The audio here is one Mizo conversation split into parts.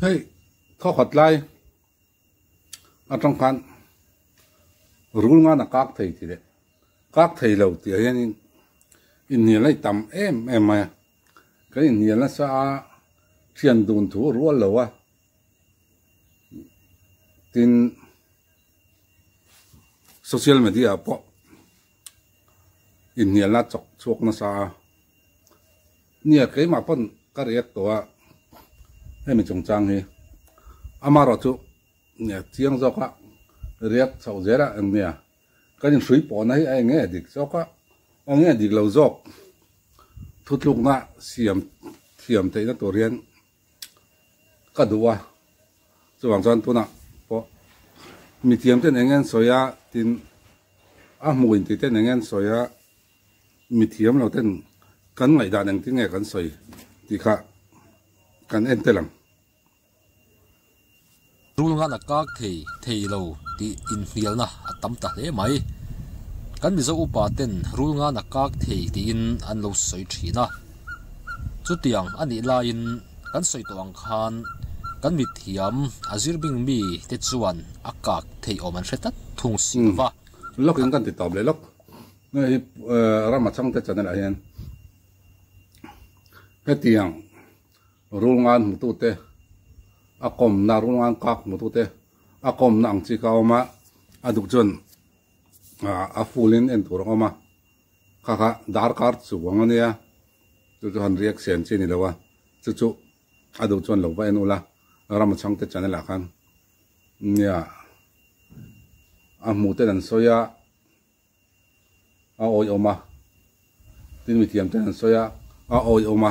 Hei thawkhat lai atang khan rul ngan a kak thei tih leh kak thei lo tih ah hianin inhnial a tam em em mai a, kan inhnial nasa a thian dun thu a rual lo a, tin social media ah pawh inhnialna a chawk chhuak nasa a. Nia, keimah pawn ka react tawh a, hemi chungchang hi amaherawh chu nia chiang zawk a react chhoh zel a eng nia, kan inhrui pawhna hi a eng nge dik zawk a, eng nge dik lo zawk thutlukna siam thiam theihna tur hian ka duh a, chuvang chuan tunah pawh mithiam ten eng nge an sawi a tin a hmuh intih ten eng nge an sawi a. Mi thiam lo ten kan ngaihdan engtin nge kan sawi tih kha kan en tel ang. Rul ngan a kak thei thei lo tih inhnialna a tam ta hle mai. Kan Mizo upa ten rul ngan a kak thei tiin an lo sawi thin a. Chutiang a nih laiin kan sawi tawh ang khan kan mithiam a zirbing mi te chuan a kak thei awm an hre tlat thung si lo va. Lawk in kan ti tawp leh lawk. Hei rama changte channel ah hian hetiang rul ngan hmutute a kawmna rul ngan kak hmutute a kawmna ang chi kha a awm a, a duh chuan a full in en tur a awm a, kha kha darkar chuang a nia chu chu han reaction chi a ni lo a, chu chu a duh chuan lo va en ula rama changte channel ah khan nia a hmuhten an sawi a. A awih awm a, tin mithiam ten an sawi a, a awih awm a,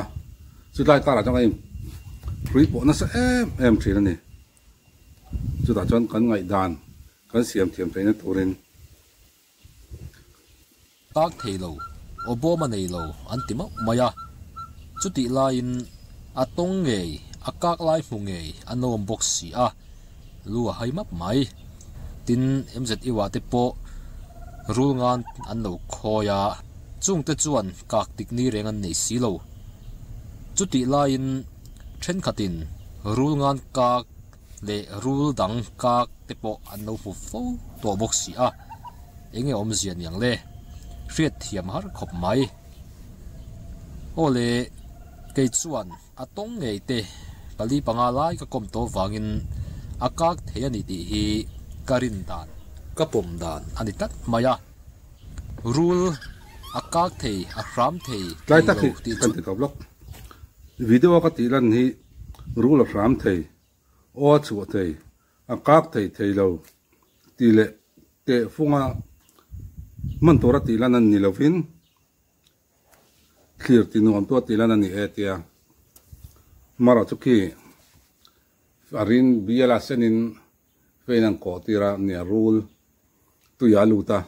chutlai karah chuan ka in hrui pawh nasa em em thin a ni. Chutah chuan kan ngaihdan kan siam thiam theihna turin. Tak thei lo, aw bawm a nei lo an ti mauh mai a, chutih laiin a tawng ngei, a kak lai hmu ngei a nawm bawk si a. Lu a hai map mai. Tin, MZU-ah te pawh rul ngan an lo khawi a, chungte chuan kak tik ni reng an nei si lo. Chutih laiin thenkhatin rul ngan kak leh rul dang kak te pawh an lo hmu fo tawh bawk si a, enge awmzia niang le? Hriat thiam har khawp mai. Aw le, kei chuan. A tawng ngei te pali panga lai ka kawm tawh vangin a kak thei a ni tih hi ka rin dan, ka pawm dan a ni tlat mai a. Rul a kak thei, a hram thei, Tlai thei tak lo hi tih kan chu. ti tawp lawk. Video a ka tih lan hi rul a hram thei, aw a chhuah thei, a kak thei thei lo tih leh tehfunga hman tura tih lan a ni lovin, Thlir ti nuam tu a tih lan a ni e tia Mara chu khi a rin bial a senin fein an kawh tir a nia rul tui a lut a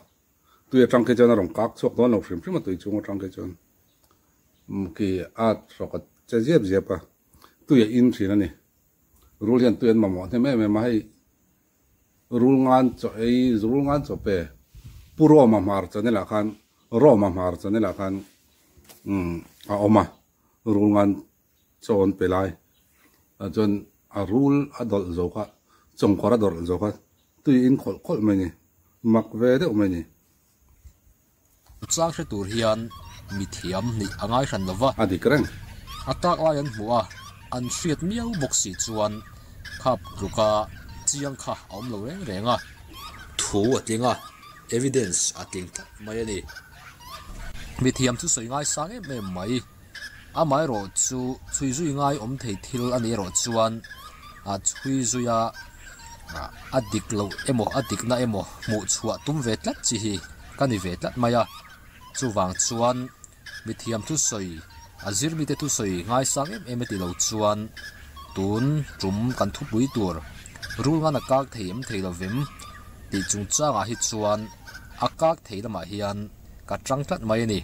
tui atang khi chuan a rawn kak chhuak dawn lo hrim hrim a tui chhung atang khi chuan khi a hrawk a che ziap ziap a tui a in thin a ni rul hian tui an mamawh hnem em em a hei Rul ngan chaw ei, rul ngan chaw pe. Pu Roma hmar channel ah khan, Roma hmar channel ah khan umm a awm a, rul ngan chaw an pe lai. Ah chuan a rul a dawlh zo kha, chawngkawr a dawlh zo kha tui in khawlh khawlh mai ni, mak ve deuh mai ni. Chang hre tur hian mi thiam nih a ngai hran lo va. A dik reng. A tak lai an hmuh a, an hriat miau bawk si chuan khap tluka chiang kha a awm lo reng reng a. Thu a tling a, evidence a tling tlat mai a ni. Mi thiam chu sawi ngai sang em em mai. Amaherawh chu chhui zui ngai awm thei thil a nih erawh chuan a chhui zui a, a dik loh emaw a dikna emaw hmuh chhuah tum ve tlat chi hi ka ni ve tlat mai a. Chuvang chuan mithiam thusawi, a zirmite thusawi ngaisang em em e ti lo chuan tun tum kan thupui tur rul ngan a kak thei em thei lovem tih chungchangah hi chuan a kak thei lamah hian ka tang tlat mai a ni.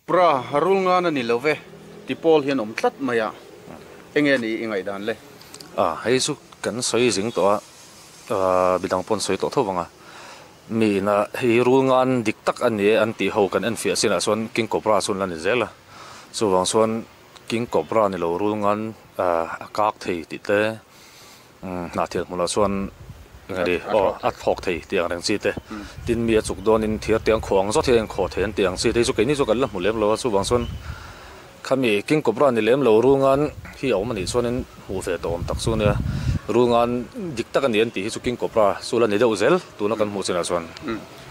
Pra, rul ngan a ni lo ve, ti pawl hian awm tlat mai a, enge ni i ngaihdan le? A, hei chu kan sawi zing tawh a, midang pawh an sawi tawh tho vang a, mi ina hei rul ngan dik tak a ni e an tih ho kan enfiah chinah chuan King Cobra chuan la ni zel a, chuvang chuan King Cobra ni lo rulngan a kak thei tih te Hnahthial hmunah chuan eng ni aw a thlawk thei tih ang reng chi te tin mi a chuk dawnin thir tiang khaw ang zawt hi a inkhawh thei an tih ang chi te hi chu keini chu kan la hmu lem lo a chuvang chuan khami King Cobra ni lem lo rulngan hi a awm a nih chuanin hmuh ve tawh awm tak chu nia rulngan dik tak a ni an tih hi chu King Cobra chu la ni deuh zel tuna kan hmuh chinah chuan.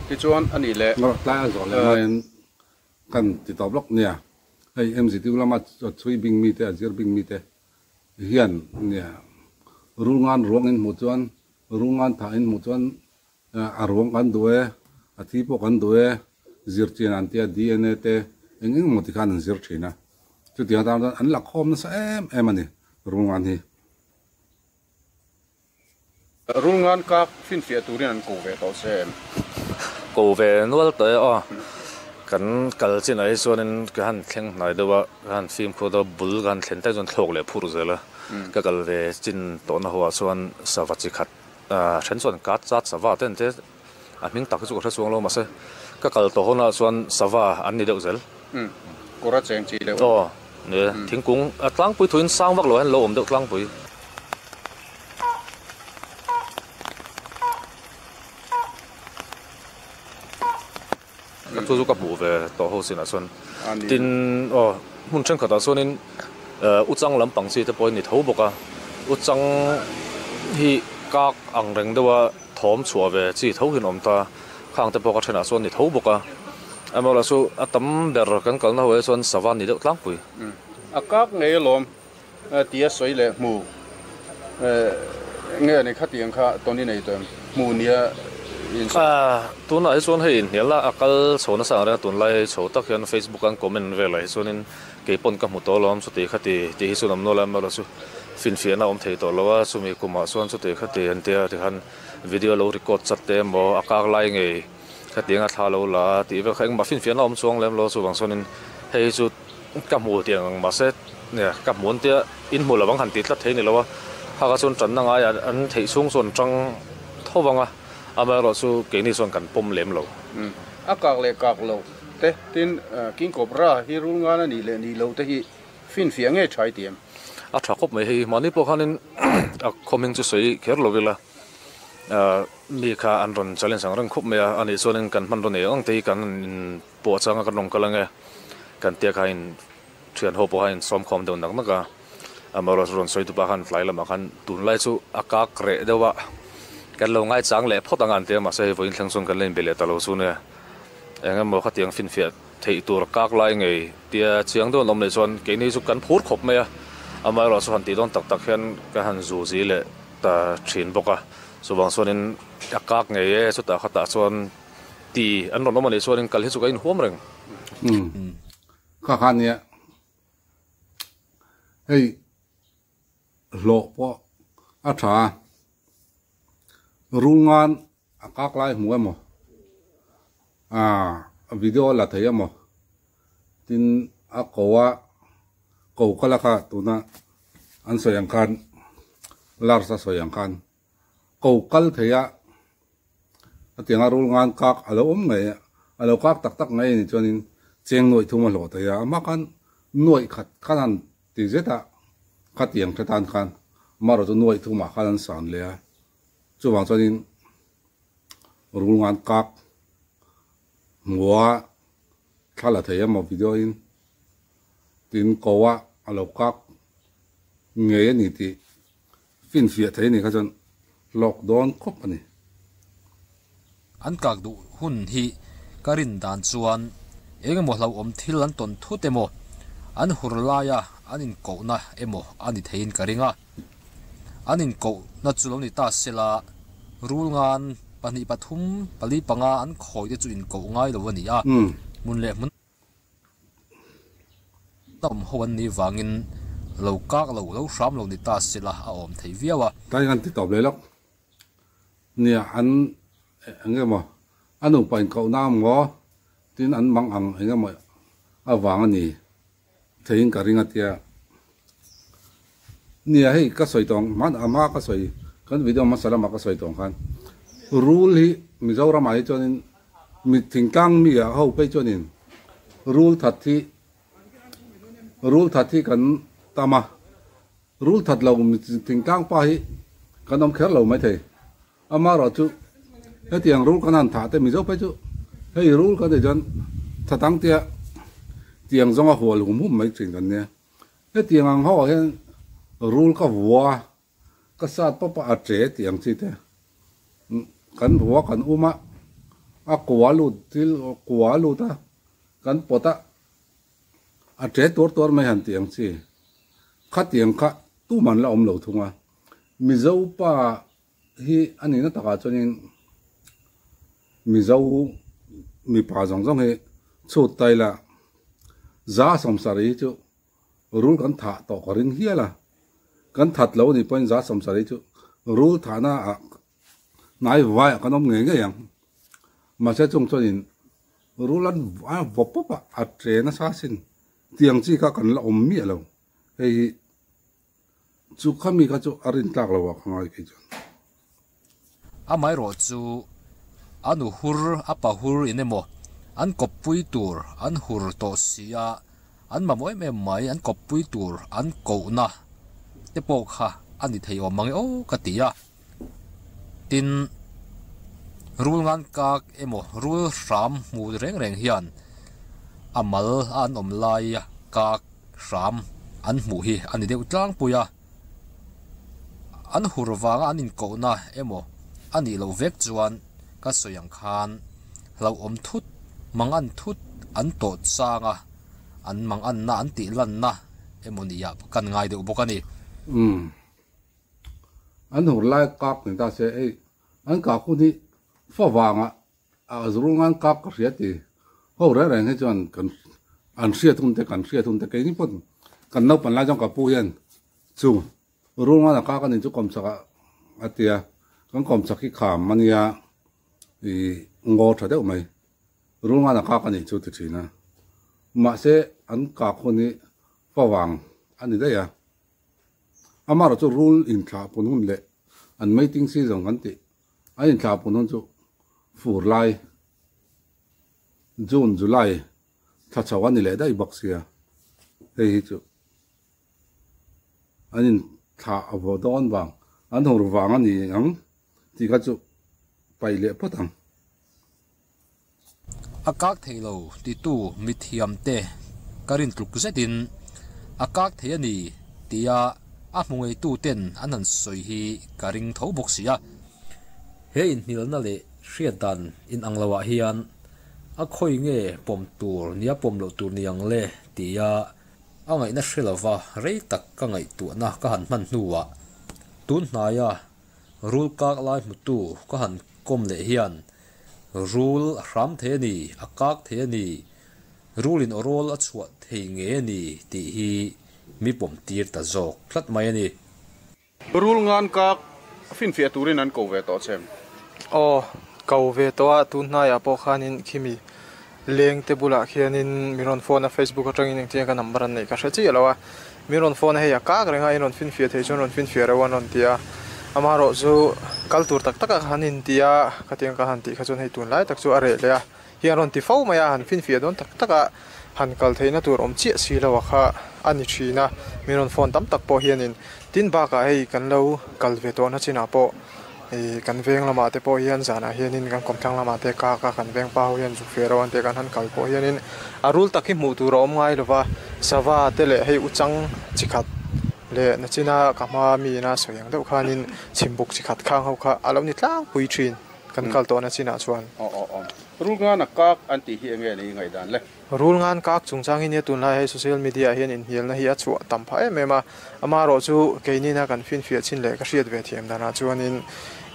Tichuan a nih leh. Tlai a zawh leh hmain kan ti tawp lawk nia hei MZU lama chhui bing mite a zir bing mite hian nia rulngan ruang in hmuh chuan rulngan thah in hmuh chuan a ruang kan duh e a thi pawh kan duh e zirchian an tia DNA te eng eng emaw ti khan an zir thin a chutiang atan chuan an la khawm nasa em em a ni rulngan hi. Rulngan kak finfiah turin an ko ve tawh che em? Ko ve nual tawh e aw. Kan kal chinah hi chuanin ka han thleng hnai deuh a, ka han fimkhur deuh a, bul ka han thlen tak chuan thlawk leh phur zel a. Ka kal ve chin tawhna ho ah chuan sava chi khat then chuan kat chat sava te an ti a, a hming tak hi chu ka hre chuang lo mahse ka kal tawh hunah chuan sava an ni deuh zel. Kawr a cheng chi deuh. Aw, ni e, thingkung a tlangpui thuin sang vak lo hian lo awm deuh tlangpui. Chu chu ka hmuh ve tawh ho chinah chuan tin aw hmun thenkhatah chuanin uchang lampang chi te pawh a ni tho bawk a uchang hi kak ang reng deuha thawm chhuah ve chi tho hian a awm ta khang te pawh ka thenah chuan a ni tho bawk a amaherawhchu chu a tam ber kan kalna ho ah chuan sava a ni deuh tlangpui. A kak ngei alawm Tia sawi leh hmu nge ni khatiang kha Tony nei tawh em? Hmu nia in sawi. Tunah hi chuan hei inhnialna a kal chho nasa ang reng a, tunlai chho tak hian Facebook an comment velah hi chuanin kei pawn ka hmu tawh alawm chuti khati tih hi chuan awm nual a, amaherawhchu chu finfiahna a awm thei tawh lo a, chumi kumah chuan chuti khati an tia tikhan video lo record chat te emaw a kak lai ngei khatiang a thla lo la a tih vel kha engmah finfiahna a awm chuang lem lo a, chuvang chuanin hei hi chu Ka hmu tih ang mahse nia ka hmu an tia in hmu lo ang han tih tlat thei ni lo a, haka chuan tanna ngai an theih chhung chuan tang tho vang a, amaherawh chu keini chuan kan pawm lem lo. A kak leh kak lo te tin King Cobra hi rul ngan a nih leh nih lo te hi finfiah ngei tha i ti em? A tha khawp mai hei, mahni pawh khanin a khawming chu sawi kher lo ila mi kha an rawn challenge ang reng khawp mai a, anih chuanin kan hmanraw nei ang te hi kan in Pawh changa kan rawn kal ange kan tia kha in thian ho pawh kha in sawm khawm deuh nak nak a, amaherawhchu rawn sawi tupa khan tlai lamah khan tunlai chu a kak reh deuh a, kan lo ngaichang leh phawt ang a an ti a, mahse hei vawiin thleng chuan kan la inbe leh ta lo chu nia, eng emaw khatiang finfiah theih tur kak lai ngei tia chiang deuh an awm leh chuan keini chu kan phur khawp mai a, amaherawhchu han tih dawn tak tak hian ka han zu zi leh ta thin bawk a, chuvang chuanin a kak ngei e chutah khatah chuan. Ti an rawn awm a nih chuanin kal hi chu ka inhuam reng. Umm kha kha nia hei hlawh pawh a tha a, rungan a kak lai hmu emaw ah video a la thei emaw tin a ko a ko ka la kha tuna an sawi ang khan lars a sawi ang khan ko kal thei a. Hetianga rul ngan kak a lo awm ngei a, a lo kak tak tak ngei a nih chuanin cheng nuaih thum a hlawh thei a, amah khan nuaih khat khan han ti zet a, khatiang hre tan khan amaherawh chu nuaih thumah khan an san leh a, chuvang chuanin rul ngan kak hmua thla la thei emaw video in tin ko a a lo kak ngei a ni tih Finfiah thei ni kha chuan hlawk dawn khawp a ni. An kak duh hun hi ka rin dan chuan eng emaw hlauhawm thil an tawn thut emaw, an hur laia an inkohna emaw a ni theiin ka ring a. An inkohna chu lo ni ta sela, rulngan pahnih pathum pali panga an khawi te chu inkoh ngai lo a ni a, hmun leh hmun. Awm ho an nih vangin lo kak lo, lo hram lo ni ta sela a awm thei viau a. Tlai kan ti tawp leh lawk. Nia an eng emaw a nupa inkohna maw tin an mang ang eng emaw avang a ni theiin ka ring a tia. Nia hei ka sawi tawng hman a hma ka sawi kan video hmasa lamah ka sawi tawng khan rul hi Mizoramah hi chuanin mi thingtlang mi ah ho phei chuanin rul that hi. Rul that hi kan tam a, rul that lo thingtlang pa hi kan awm kher lo maithei. Amaherawh chu hetiang rul kan han thah te Mizo phei chu hei rul kan tih chuan tha tang tia tiang zawnga hual hum hum mai thin kan nia. Hetiang ang ho ah hian rul ka vua a, ka sat pawp a, a che tih ang chi te kan vua kan um a, a kua lut thil kua lut a kan pawt a, a che tuar tuar mai han tih ang chi. Khatiang kha tuman la awm lo thung a. Mizo pa hi a nihna takah chuanin Mizo mipa zawng zawng hi chhut ta ila za sawmsarih hi chu rul kan thah tawh ka ring hial a, kan that lo anih pawhin za sawmsarih chu rul thahna ah hnai vaiah kan awm ngei ngei ang. Mahse chung chuanin rul an vaw pawp a, a che nasa asin tiang chi kha kan la awm miah lo hei hi. Chu khami kha chu a rin tlak lo ah ka ngai kei chuan. Amaherawh chu a nu hur a pa hur in emaw an kawppui tur an hur tawh si a, an mamawh em em mai an kawppui tur an kohna te pawh kha a ni thei awm mang e aw ka ti a. Tin, rul ngan kak emaw rul hram hmu reng reng hian a mal a an awm lai kak Hram an hmuh hi a ni deuh tlangpui a, an hur vanga an inkohna emaw a nih loh vek chuan ka sawi ang khan hlauhawm thut, mangan thut an tawh chang a, an manganna an tih lanna emaw nia kan ngai deuh bawk a ni. Umm. An hur lai kak ni ta se, ei an kah hun hi fa vanga A zurungan kak ka hria ti ho reng reng hi chuan kan an hriat hun te kan hriat hun te keini pawh kan naupang lai chuan ka pu hian chu rungan a kak a nih chu kawmchak ah a ti a, kan kawmchak hi kham a nia ih ngaw tha deuh mai rungan a kak a nih chu ti thin a, mahse an kak hun hi favang a ni daih a, amaherawhchu rul inthlah pun hun leh an mating season kan tih A inthlah pun hun chu fur lai June, July thla chho a ni leh daih bawk sia, hei hi chu an inthlah a vaw dawn vang, an hur vang a ni ang tih kha chu paih leh phawt ang. A kak thei lo titu mithiamte ka rin tluk zetin a kak thei a ni tia a hmu ngeituten an han sawi hi ka ring tho bawk si a. He inhnialna leh hriat dan inang loah hian a khawi nge pawm tur nia pawm loh tur ni ang le tia a ngaihna hre lova rei tak ka ngaihtuahna ka han hman hnuah tun hnaia rul kak lai hmutu ka han kawm leh hian Rul a hram thei a ni, a kak thei a ni, rulin aw rawl a chhuah thei nge a ni tih hi mi pawm tir ta zawk tlat mai a ni. Rul ngan kak finfiah turin an ko ve tawh che em? Aw, ko ve tawh a, tun hnaiah pawh khanin khimi leng te bulah khianin min rawn phone a, Facebook atangin engtin nge ka number an neih ka hre chiah lo a, min rawn phone a hei a kak reng a, in rawn finfiah thei chuan rawn finfiah reuh an rawn ti a, amaherawh chu kal tur tak tak a han inti a, khatiang ka han tih kha chuan hei tunlai tak chu a reh leh a, hi an rawn ti fo mai a, han finfiah dawn tak tak a, han kal theihna tur awm chiah si lo a kha a ni thin a, min rawn phone tam tak pawh hianin tin bakah hei kan lo kal ve tawhna chinah pawh. Ih kan veng lamah te pawh hian zanah hianin kan kawmthlang lamah te kak a kan veng pa ho hian zuk feh ro an tih kan han kal pawh hianin a rul tak hi hmuh tur a awm ngai lova sava te leh hei uchang chi khat leh nachina ka hma mi ina sawi ang deuh khanin chhimbuk chi khat khang ho kha a lo ni tlangpui thin kan kal tawhna chinah chuan. Aw aw aw. Rul ngana kak an tih hi enge ni ngaihdan le? Rul ngan kak chungchang hi nia tunlai hei social media ah hian inhnialna hi a chhuah tam phah em em a, amaherawh chu keinina kan finfiah chin leh ka hriat ve thiam danah chuanin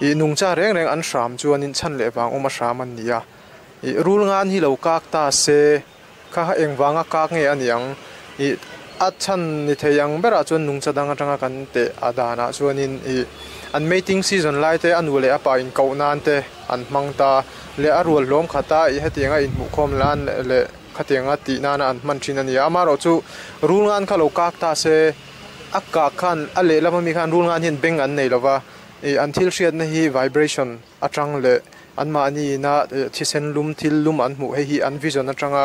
ih nungcha reng reng an hram chuanin chhan leh vang awm a hram an ni a, ih rul ngan hi lo kak ta se kha kha engvanga kak nge a ni ang, ih a chhan ni thei ang berah chuan nungcha dang atanga kan teh a danah chuanin ih an mating season lai te a nu leh a pa inkoh nan te. An hmang ta leh a rual hlawm khat a, ih hetianga inhmuhkhawm lan leh khatianga tih nana an hman thin a ni a. Amaherawhchu rul ngan kha lo kak ta se, a kak khan a lehlam ami khan rul ngan hian beng an nei lova, ih an thil hriatna hi vibration atang leh anmahni ina thisen lum thil lum an hmuh hei hi an vision atanga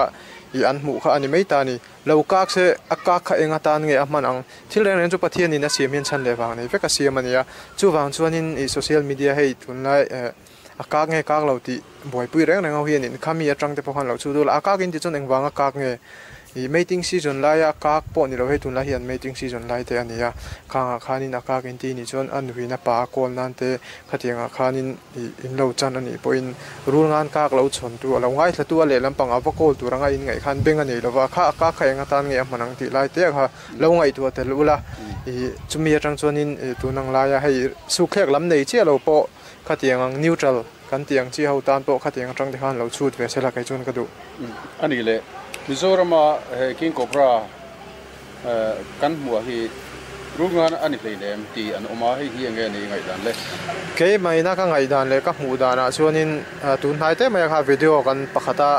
I an hmuh kha a ni mai ta a ni. Lo kak se, a kak kha eng atan nge a hman ang? Thil reng reng chu Pathianin a siam hian chhan leh vang nei vek a siam a ni a. Chuvang chuanin i social media hei tunlai eh a kak nge kak lo tih buaipui reng reng ho hianin khami atang te pawh khan lo chhut ula, a kak in ti chuan engvanga kak nge? I mating season laia kak pawh ni lo hei tunlai hi an mating season lai te a ni a. Khangah khanin a kak in ti nih chuan a nuin a pa a kawl nan te khatiangah khanin I in lo chan a nih pawhin rul ngan kak lo chhawntu a lo ngaithlatu a lehlam pangah va kawl tur anga in ngaih khan beng a nei lova, kha a kak kha eng atan nge a hman ang tih lai te kha lo ngaihtuah tel ula. I chumi atang chuanin i tun ang laia hei sukthlek lam nei chiah lo pawh khatiang ang neutral kan tih ang chi ho tan pawh khatiang atang te khan lo chhut ve sela kei chuan ka duh. A nih leh Mizorama he King Cobra Kan hmuah hi rulngan a ni hleinem tih an awm a, hei hi enge ni ngaihdan le? Keimahina ka ngaihdan leh ka hmuh danah chuanin tun hnai te maia kha video kan pakhata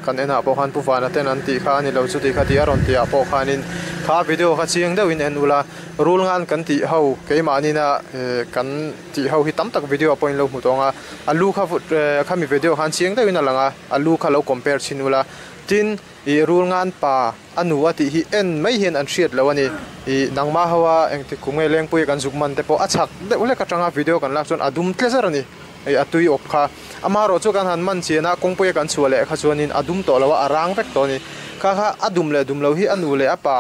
kan enah pawh khan Pu Vana ten an tih kha a ni lo chuti kha tih a rawn tihah pawh khanin kha video kha chiang deuhin en ula, rulngan kan tih ho keimahnina kan tih ho hi tam tak video ah pawh in lo hmu tawng a, a lu kha khami video khan chiang deuhin a lang a, a lu kha lo compare chhin ula, tin i rulngan pa. A nu a tih hi en mai hian an hriat lo a ni. I nangmah ho a engtik kum nge Lengpuia kan zuk man te pawh a chhak deuh hlek atanga video kan lak chuan a dum tle zar a ni. I a tui awp kha. Amaherawh chu kan han man chian a kawngpuia kan chhuah leh kha chuanin a dum tawh lo a, a rang vek tawh a ni. Kha kha a dum leh dum lo hi a nu leh a pa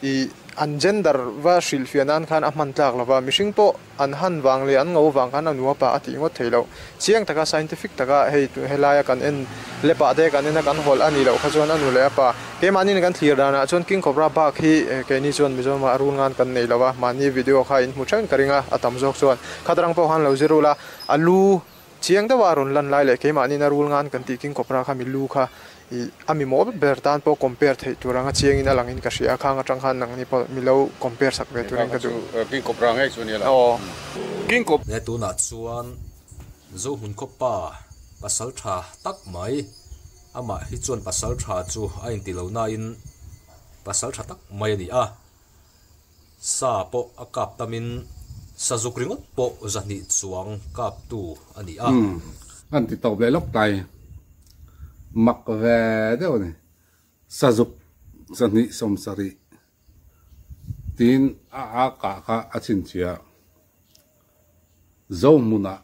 i an gender va hrilhfiah nan khan a hman tlak lo va, mihring pawh An han vang leh an ngo vang khan a nu a pa a tih ngawt thei loh. Chiang taka scientific taka hei helaia kan en lepah te kan en a kan hawlh a nih loh kha chuan a nu leh a pa keimahni kan thlir danah chuan King Cobra bak hi keini chuan Mizoramah rul ngan kan nei lo a, mahni video kha in hmu theuhin ka ring a, a tam zawk chuan khatarang pawh khan lo zir ula a lu Chiang deuha a rawn lan lai leh keimahniin a rul ngan kan tih King Cobra kha mi lu kha i a mi maw ber tan pawh compare theih tur anga chiangin a langin ka hria a, khang atang khan nangni pawh mi lo compare sak ve turin ka duh. King Cobra ngei chu a nia la. Aw. King Cobra. He tunah chuan Zohmun khawpa pasal tha tak mai, amah hi chuan pasal tha chu a inti lo nain pasal tha tak mai a ni a. Sa pawh a kap tamin sazuk ringawt pawh zahnih chuang kaptu a ni a. Umm, an ti tawp leh lawk tai. Mak ve deuh a ni. Sazuk zahnih sawmsarih tiin a a kah kha a chhinchhiah. Zohmunah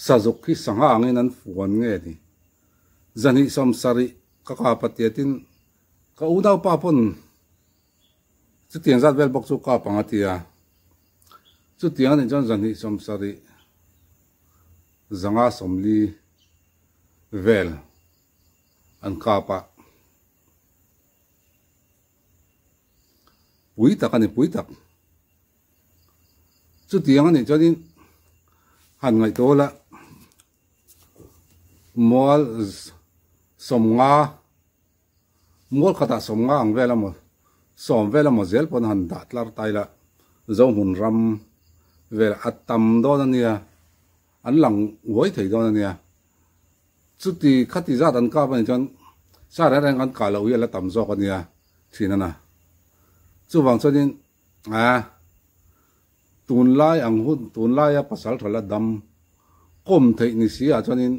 sazuk hi sangha angin an fuan nge ni. Zahnih sawmsarih ka kap a tiatin Ka unaupa pawn chutiang zat vel bawk chu kap ang a ti a, chutiang anih chuan zahnih sawmsarih zanga sawmli vel an kap a, pui tak a ni pui tak. Chutiang anih chuanin han ngaihtuah ula. Mual sawmnga, mual khatah sawmnga ang vel emaw, sawm vel emaw zel pawn han dah tlar ta ila, Zohmun ram velah a tam dawn a nia, an lang uai thei dawn a nia. Chuti khati zat an kap a nih chuan sa reng reng an kah loh hi a la tam zawk a nia thin a na. Chuvang chuanin a. Tunlai ang hun, tunlaia pasal tha la dam kawm theih ni si ah chuanin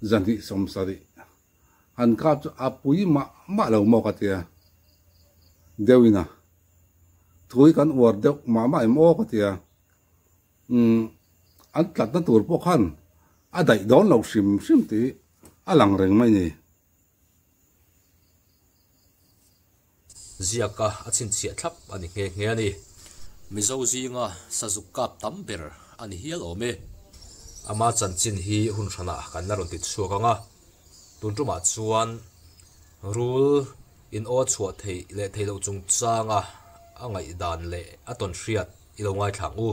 zahnih sawmsarih han kap chu a pui mah mah lo maw ka tia deuhin a, thui kan uar deuh mah mah em aw ka tia, umm an tlatna tur pawh khan a daih dawn lo hrim hrim tih a lang reng mai ni. Ziaka a chhinchhiah thlap a ni nghe nghe a ni. Mizo zinga sazuk kap tam ber a ni hial awm e. Ama chanchin hi hun hranah kan la rawn ti chhuak ang a, tun tumah chuan rul in aw chhuah theih leh theih loh chungchanga a ngaihdan leh a tawn hriat i lo ngaithla ang u.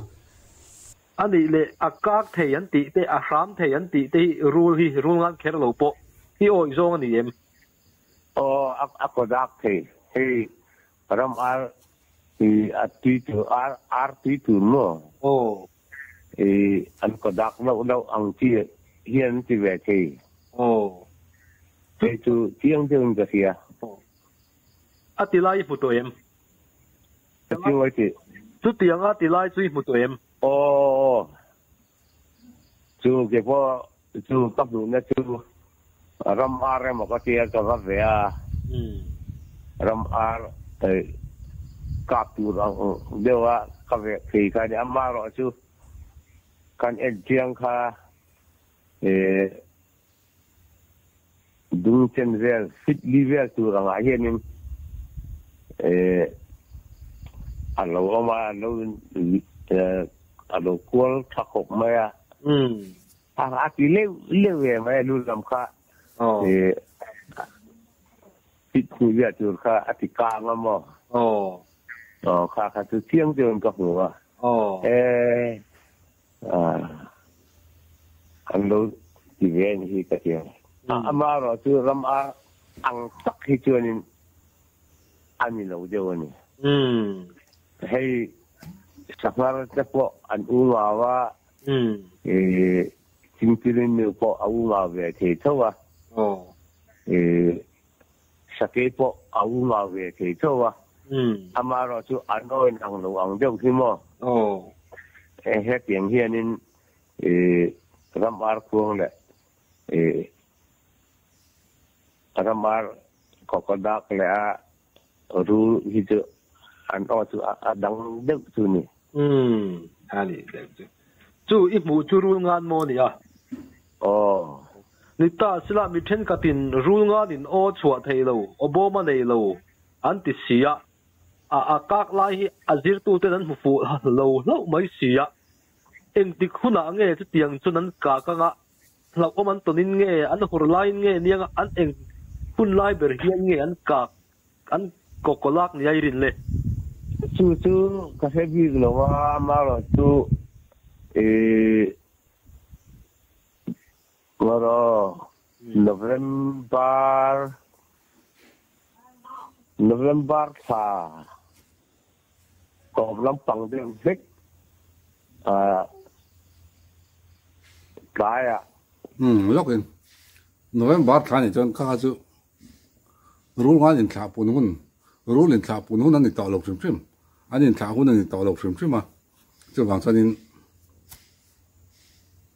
A nih leh a kak thei an tih te, a hram thei an tih te hi rul hi rul ngan kher lo pawh i awih zawng a ni em? Aw a kaw dak thei. Hei ram ar i a tui tur ar ar tui tur maw? Aw. I an kaw dak loh loh ang chi hian an ti ve thei. Aw. Hei chu chiang deuhin ka hria. Aw. A ti lai i hmu tawh em? A ti ngai tih. Chutiang a ti lai chu i hmu tawh em? Aw. Chu ke pawh chu ka hmuhna chu. Ram ar emaw ka tia ka va ve a, ram ar kap tur ang deuh a ka ve phei kha a ni. Amaherawhchu kan en chiang kha Dung chen vel, fit li vel tur angah hianin a lo awm a, a lo kual tha khawp mai a. A ti leuh leuh ve mai a lu lam kha fit hmuh vel tur kha a ti kang a maw? Aw kha kha chu chiang deuhin ka hmu a. An lo ti ve a ni hi ka ti a. Amaherawh chu ram a ang tak hi chuanin a ni lo deuh a ni. Hei sanghar te pawh an u ngau a, chingchilin nu pawh a u ngau ve thei tho a, sakei pawh a u ngau ve thei tho a, amaherawh chu an aw in ang lo ang deuh hi maw? Hetiang hianin ram ar khuang leh ram ar kawkawdak leh a rul hi chu an aw chu a dang deuh chu ni. Umm a ni deuh chu. Chu i hmuh chu rul ngan maw nia? Aw. Ni ta sila mi thenkhatin rul nganin aw chhuah thei lo, aw bawm a nei lo an ti si a, a a kak lai hi a zirtuten an hmu fuh lo hlauh mai si a. Engtik hunah nge chutiang chuan an kak anga hlauhawm an tawnin nge, an hur laiin nge nianga an eng hun lai ber hian nge an kak an kawkawlak ni a i rin le? Chu chu ka hre bik lo a, amaherawh chu ih marawh November November thla tawp lampang deuh vek ah tlaiah. Umm lawkin November thla nih chuan kha kha chu Rul ngan inthlah pun hun, Rul inthlah pun hun a ni tawh lo hrim hrim, an inthlah hun a ni tawh lo hrim hrim a, chuvang chuanin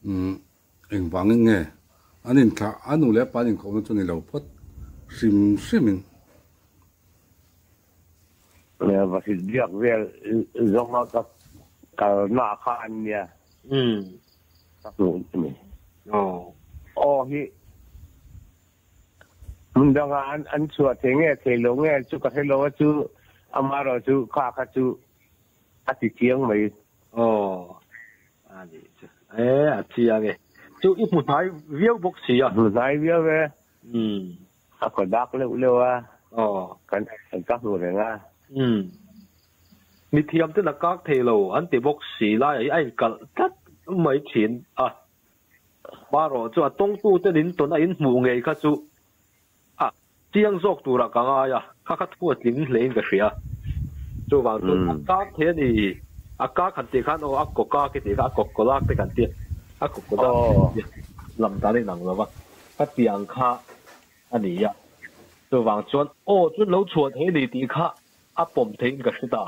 umm engvangin nge an inthlah a nu leh pa an inkhawhna chu ni lo phawt hrim hrimin. Vahrit biak vel zawnga ka kalna kha an nia ka hmuh a ni. Aw hi. Hmun dangah an an chhuah thei nge thei lo nge chu ka hre lo a chu amaherawh chu kha kha chu a ti chiang mai. Aw a nih chu e a chiang e chu i hmu hnai viau bawk si a. Hmu hnai viau e. Umm. A khaw dak leuh leuh a. Aw. Kan ka hmu reng a. Umm. Mi thiam ten a kak thei lo an ti bawk si lai ah hi a inkalh tlat mai thin a. Marawh chu a tawngtute nin tawn a inhmuh ngei kha chu a chiang zawk turah ka ngai a, kha kha thu a tling hlein ka hria. Chuvang chuan a kak thei a ni, a kak han tih khan aw a kaw kak i tih kha a kaw kaw lak te kan tia, a kaw kaw dak te kan tia, lam dan a inang lo va, khatiang kha a ni a. Chuvang chuan aw chu lo chhuah thei a ni tih kha a pawm theiin ka hre ta.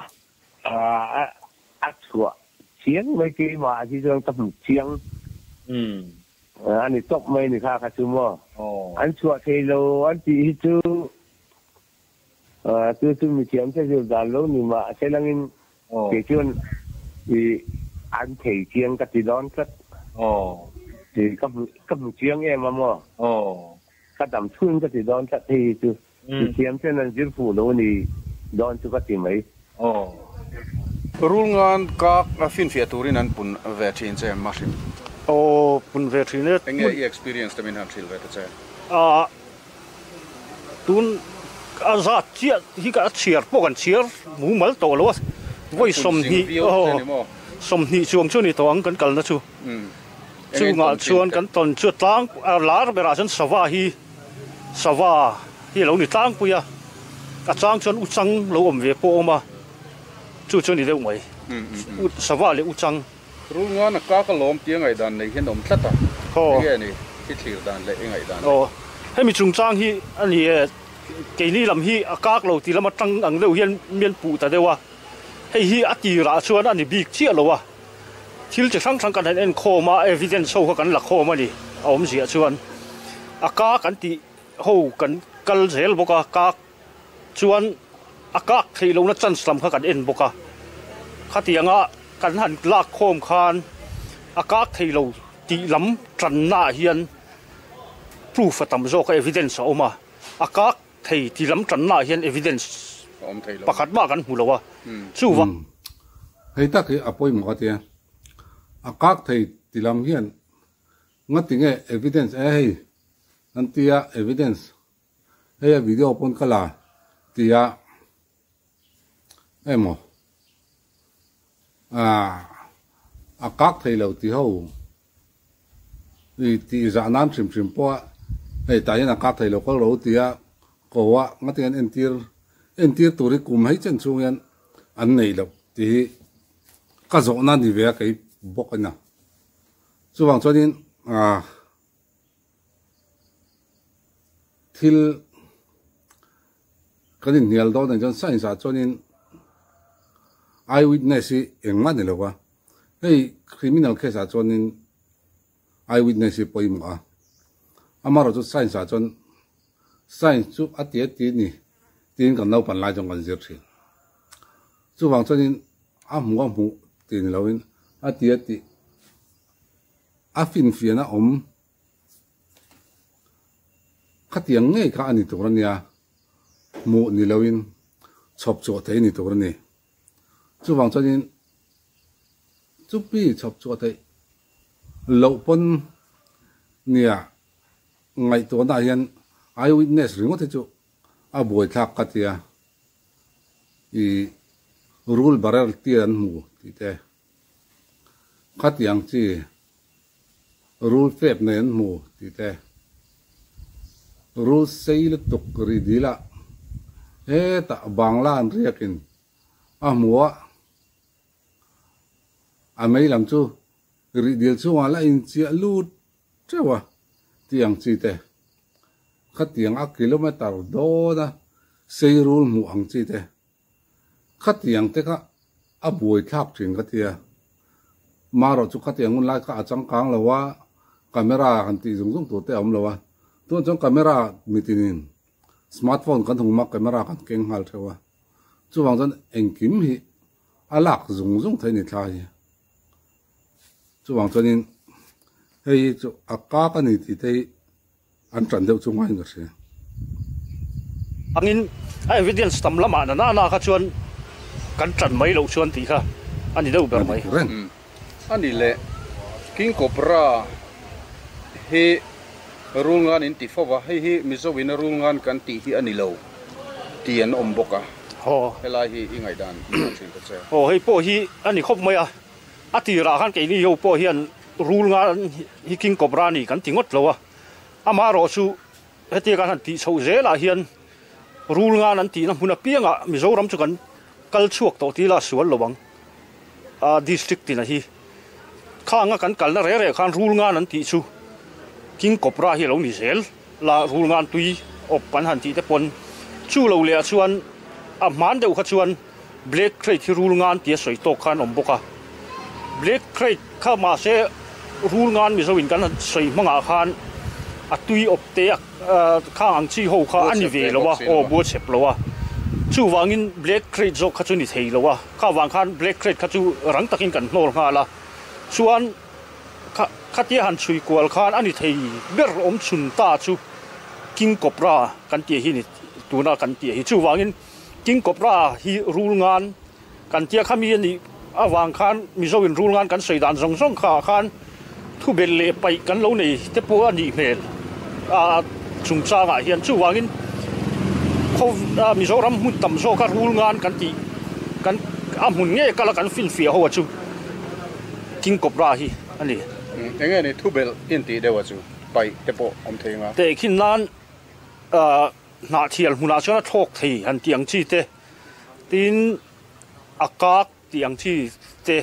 A chhuah chiang mai keimah ah hi chuan ka hmu chiang a ni tawp mai ni kha kha chu maw. An chhuah thei lo an tih hi chu chu chu mi thiam te zir dan lo ni mah se langin kei chuan i an thei chiang ka ti dawn tlat. Ka hmu ka hmu chiang em a maw. Ka dam chhun ka ti dawn tlat hei hi chu. Mi thiam ten an zir fuh lo ni dawn chu ka ti mai. Aw. Rul ngan kak a finfiah turin an pun ve thin che em Mahrim? Aw, pun ve thin e. Enge i experience te min han hrilh ve ta che? A, tun a zat chiah hi ka chhiar pawh kan chhiar mumal tawh lo a, vawi 20 aw, 20 chuang chu a ni tawh ang kan kalna chu. Chungah chuan kan tawn chu tlang a lar berah chuan sava hi sava hi a lo ni tlangpui a, a chang chuan u chang lo awm ve pawh a awm a, chu chu a ni deuh mai, u sava leh u chang. Rul ngan a kak alawm tia ngaihdan nei hian awm tlat a, enge a ni i thlir dan leh i ngaihdan leh. Aw, hemi chungchang hi a ni e, keini lam hi a kak lo ti lama tang ang deuh hian mian puh ta deuh a, hei hi a tirah chuan a ni bik chiah lo a. Thil chi hrang hrang kan han en khawm a, evidence ho kha kan la khawm a ni, a awmziah chuan. A kak an tih ho kan kal zel bawk a, kak chuan a kak theih lohna chance lam kha kan en bawk a. Khatianga kan han lak khawm khan a kak thei lo tih lam tannaah hian proof a tam zawk a, evidence a awm a. A kak thei tih lam tannaah hian evidence pakhat mah kan hmu lo a. Chuvang. Hei tak hi a pawimawh a tia. A kak thei ti lam hian Ngati nge evidence e hei an tia evidence hei a video pawn ka la tia emaw ah a kak thei lo ti ho i tih zah nan hrim hrim pawh a hei tah hian a kak thei lo kal ro tia ko a ngati nge an entir entir tur hi kum hei chen chhung hian an nei loh tih hi ka zawhna ni ve a kei bawk a nia. Chuvang chuanin ah thil kan inhnial dawn anih chuan science ah chuanin eye witness hi engmah ni lo va, hei criminal case ah chuanin eye witness hi pawimawh a, amaherawh chu science ah chuan science chu a ti a ti ni tiin kan naupan lai chuan kan zir thin. Chuvang chuanin a hmuh a hmuh tih ni loin a ti a tih a finfiahna awm khatiang ngei kha a ni tur a nia, hmuh ni loin chhawp chhuah theih a ni tur a ni. Chuvang chuanin chupi chhawp chhuah theih loh pawn nia ngaihtuahnaah hian eye witness ringawt hi chu a buaithlak ka tia. I rul barrel tir an hmu tih te, khatiang chi rul fep nei an hmu tih te, rul sei lutuk rih dil ah hetah Bangla an riak in a hmu a, a mei lam chu rih dil chhungah la inchiah lut teuh a tih ang chi te, khatiang a kilometer dawn a sei rul hmuh ang chi te, khatiang te kha a buai thlak thin ka tia. Marawh chu khatiang hun lai kha a changkang lo a, camera han tih zung zung tur te a awm lo a, tunah chuan camera mitinin smartphone kan hung a camera kan keng nghal theuh a, chuvang chuan engkim hi a lak zung zung theih a ni thla hi. Chuvang chuanin hei hi chu a kak a ni tih te hi an tan deuh chu ngaiin ka hria. Angin a evidence tam lamah na na na kha chuan kan tan mai loh chuan tih kha a ni deuh ber mai. Reng. A ni le, King Cobra hi rulngan in ti fo va, hei hi Mizo in a rulngan kan tih hi a ni lo tih an awm bawk a. Helai hi i ngaihdan i hmuh thin ta che. Aw hei pawh hi a ni khawp mai a. A tirah khan keini ho pawh hian rul nga hi King Cobra a ni kan ti ngawt lo a, amaherawh chu hetia kan han tih chhoh zelah hian rul ngan an tihna hmun apiangah Mizoram chu kan kal chhuak tawh tih ila a sual lo ang a district tina hi khanga kan kalna reh reh khan rul ngan an tih chu King Cobra hi a lo ni zel la rul ngan tui awp an han tih te pawn chu lo leh ah chuan a hman deuh kha chuan Black Krait hi rul ngan tia sawi tawk khan awm bawk a, Black Krait kha mahse rul ngan Mizo in kan han sawi hmangah khan a tui awp te a khang ang chi ho kha a ni ve lo a, aw bua chep lo a, chuvangin Black Krait zawk kha chu ni thei lo a, kha vang khan Black Krait kha chu rang takin kan hnawl nghal a, chuan kha khatia han chhui kual khan a ni thei ber awm chhun ta chu King Cobra kan tih hi ni tuna kan tih hi chuvangin. King Cobra hi rul ngan kan tia kha mi a nih avang khan Mizo in rul ngan kan sawi dan zawng zawng kha ah khan thu belh leh paih kan lo nei te pawh a nih hmel a chungchang ah hian chuvangin khaw Mizoram hmun tam zawk a rul ngan kan tih kan a hmun nge kal a kan finfiah ho a chu King Cobra hi a ni. Eng nge ni thu belh intih deuh a chu paih te pawh awm thei anga. Tehkhin nan Hnahthial hmunah chuan a thlawk thei han tih ang chi te, tin a kak tih ang chi te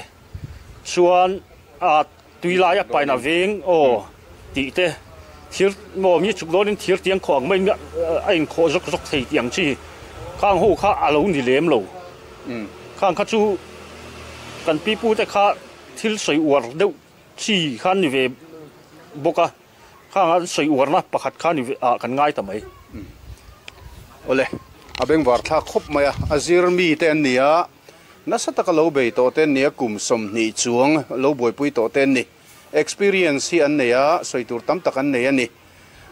chuan a tui lai a paina veng aw tih te, thir maw mi chuk dawnin thir tiang khawh ang maiin a inkhawh zawk zawk thei tih ang chi khang ho kha a lo ni lem lo. Khang kha chu kan pipu te kha thil sawi uar deuh chi kha an ni ve bawk a. Khang an sawi uarna pakhat kha ni ah kan ngai ta mai. Awle, a bengvar thlak khawp mai a, a zir mi te an ni a, nasa taka lo bei tawh te an ni a, kum 20 chuang lo buaipui tawh te an ni. Experience hi an nei a, sawi tur tam tak an nei a ni.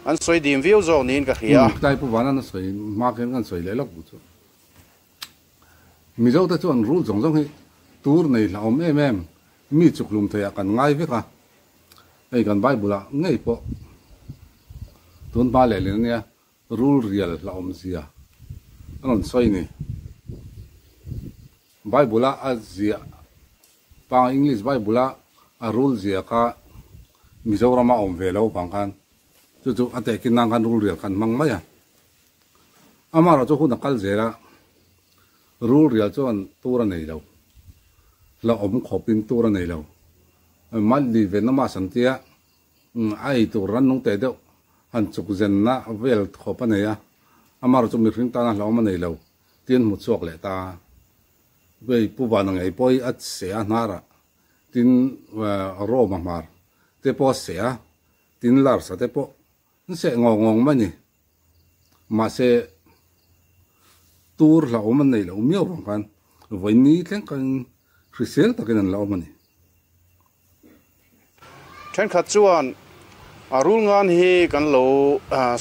An sawi dim viau zawk niin ka hria. Umm, tlai Pu Vana na sawi hma khian kan sawi leh lawk duh chu. Mizo te chuan rul zawng zawng hi tur nei hlauhawm em em, mi chukhlum thei ah kan ngai vek a. Hei kan Bible ah ngei pawh tun hma leh lin ania rul rial hlauhawm zia a rawn sawi ni. Bible a a ziah pang English Bible a a rul zia kha Mizoram a awm ve lo vang khan chu chu a tehkin nan khan rul rial khan hmang mai a. Amaherawh chu hun a kal zel a, rul rial chuan tur a nei lo, hlauhawm khawpin tur a nei lo. Mali venna mas an tia, a ei tur rannung teh deuh han chuk zenna vel khawp a nei a, amaherawh chu mihring tana hlauhawm a nei lo tih an hmu chhuak leh ta. Hei Pu Vana ngei pawh hi a seh a hnarah tin Roma hmar te pawh a seh a, tin Larsa te pawh an seh ngawng ngawng mai a ni. Mahse tur hlauhawm an neih loh miau vang khan vawi ni thleng khan hrisel takin an la awm a ni. Thenkhat chuan a rul ngan hi kan lo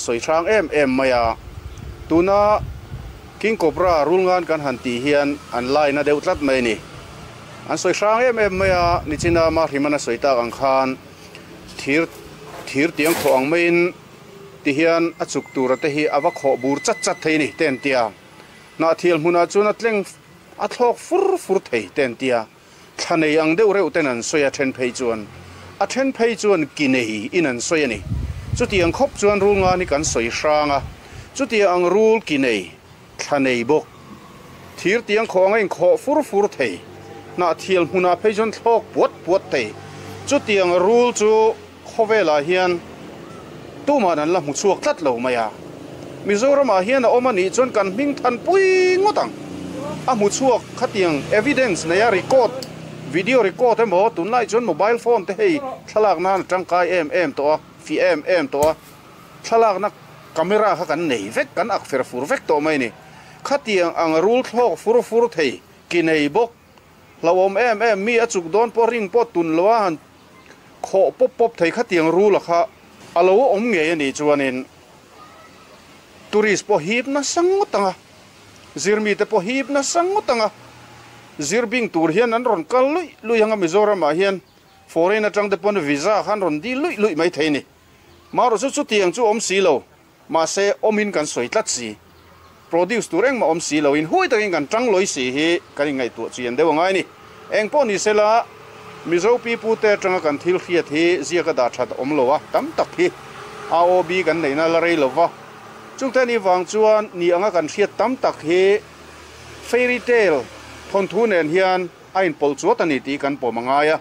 sawi hrang em em mai a, tuna King Cobra rul ngan kan han tih hian an laina deuh tlat mai a ni. An sawi hrang em em mai a, nichina Mahriman a sawi tak ang khan thir thir tiang khawh ang maiin Tihian a chuk tura te hi a va khawh bur chat chat thei a ni te an ti a. Hnahthial hmunah chuan a tleng a thlawk fur fur thei te an ti a. Thla nei ang deuh reuh ten an sawi a then phei chuan a then phei chuan ki nei in an sawi a ni. Chutiang khawp chuan rul ngan hi kan sawi hrang a. Chutiang ang rul ki nei, thla nei bawk. Thir tiang khawh anga inkhawh fur fur thei. Hnahthial hmunah phei chuan thlawk puat puat thei. Chutiang rul chu Khawvelah hian tuman an la hmu chhuak tlat lo mai a. Mizoramah hian a awm a nih chuan kan hming than pui ngawt ang. A hmu chhuak khatiang evidence nei a record, video record emaw tunlai chuan mobile phone te hei thlalak nan a tangkai em em tawh a, fih em em tawh a. Thlalakna camera kha kan nei vek, kan ak fer fur vek tawh mai a ni. Khatiang ang rul thlawk fur fur thei ki nei bawk. Hlauhawm em em, mi a chuk dawn pawh ring pawh tun lo a han khawh pawp pawp thei khatiang rula kha a lo awm ngei a nih chuanin tourist pawh hip nasa ngawt ang a, zirmite pawh hip nasa ngawt ang a, zirbing tur hian an rawn kal luih luih ang a, Mizoramah hian foreign atang te pawn visa kha an rawn dil luih luih mai thei a ni. Marawh chu chutiang chu awm si lo. Mahse, awmin kan sawi tlat si. Produce tur engmah awm si loin hui takin kan tang lawi si hi kan inngaihtuah chian deuh a ngai a ni. Eng pawh ni sela, Mizo pipute atanga kan thil hriat hi ziaka dah that a awm lo a, tam tak hi AOB kan neihna la rei lo va. Chungte ni vang chuan ni anga kan hriat tam tak hi fairy tale thawnthu nen hian a inpawlh chuat a ni tih kan pawm a ngai a.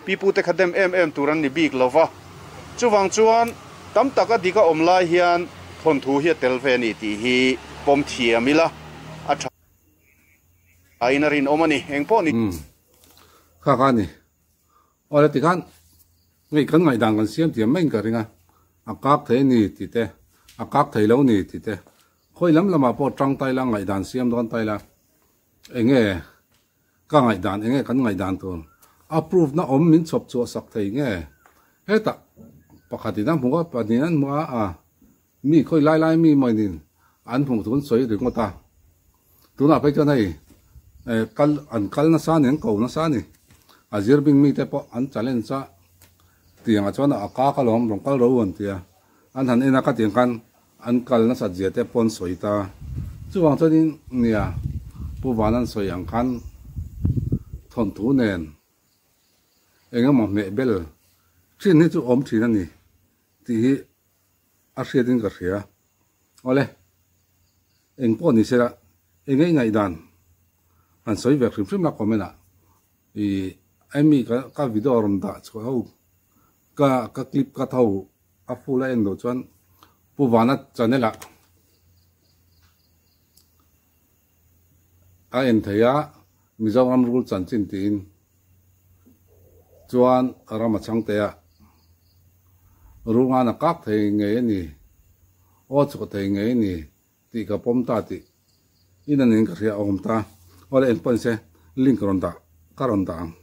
Pipute kha dem em em tur an ni bik lo va, chuvang chuan tam tak a dik a awm lai hian thawnthu hi a tel ve a ni tih hi pawm thiam ila a tha in a rinawm a ni. Eng pawh ni. Umm kha kha a ni. Awle tikhan ngei kan ngaihdan kan siam thiam maiin ka ring a, a kak thei a ni tih te, a kak thei lo ni tih te, khawi lam lamah pawh tang ta ila ngaihdan siam dawn ta ila eng nge Ka ngaihdan enge kan ngaihdan tur approve na awm min chhawp chhuah sak thei nge? Hetah pakhat in a hmu a, pahnih in an hmu a, a mi khawi lai lai mi mawin an hmuh thu an sawi ringawt a. Tunah phei chuan hei kal an kal nasa ni an ko nasa ni. A zir bing mite pawh an challenge a, tiangah chuan a kak alawm rawn kal ro an ti a. An han en a ka tiang khan An kal nasat zia te pawh an sawi ta. Chuvang chuanin nia Pu Van an sawi ang khan thawnthu nen eng emaw hmeh bel thin hi chu awm thin a ni tih hi a hriatin ka hria. Awle, eng pawh ni sela eng nge ngaihdan han sawi ve hrim hrim la comment ah i Amy ka video rawn dah chhuah ho Ka ka clip ka tho a full a en loh chuan Pu Vana channel ah a en thei a Mizoram rul chanchin tiin chuan ram a chhang teh a. Rungan a kak thei ngei a ni, aw chhuah thei ngei a ni tih ka pawm ta tih in anin ka hria a awm ta. Awle engpawh nise link rawn dah ka rawn dah ang.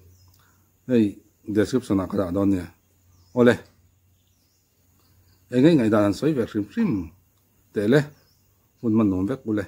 Hei description ah ka dah dawn nia. Awle eng nge ngaihdan an sawi ve hrim hrim teh le hun hman nuam vek ule.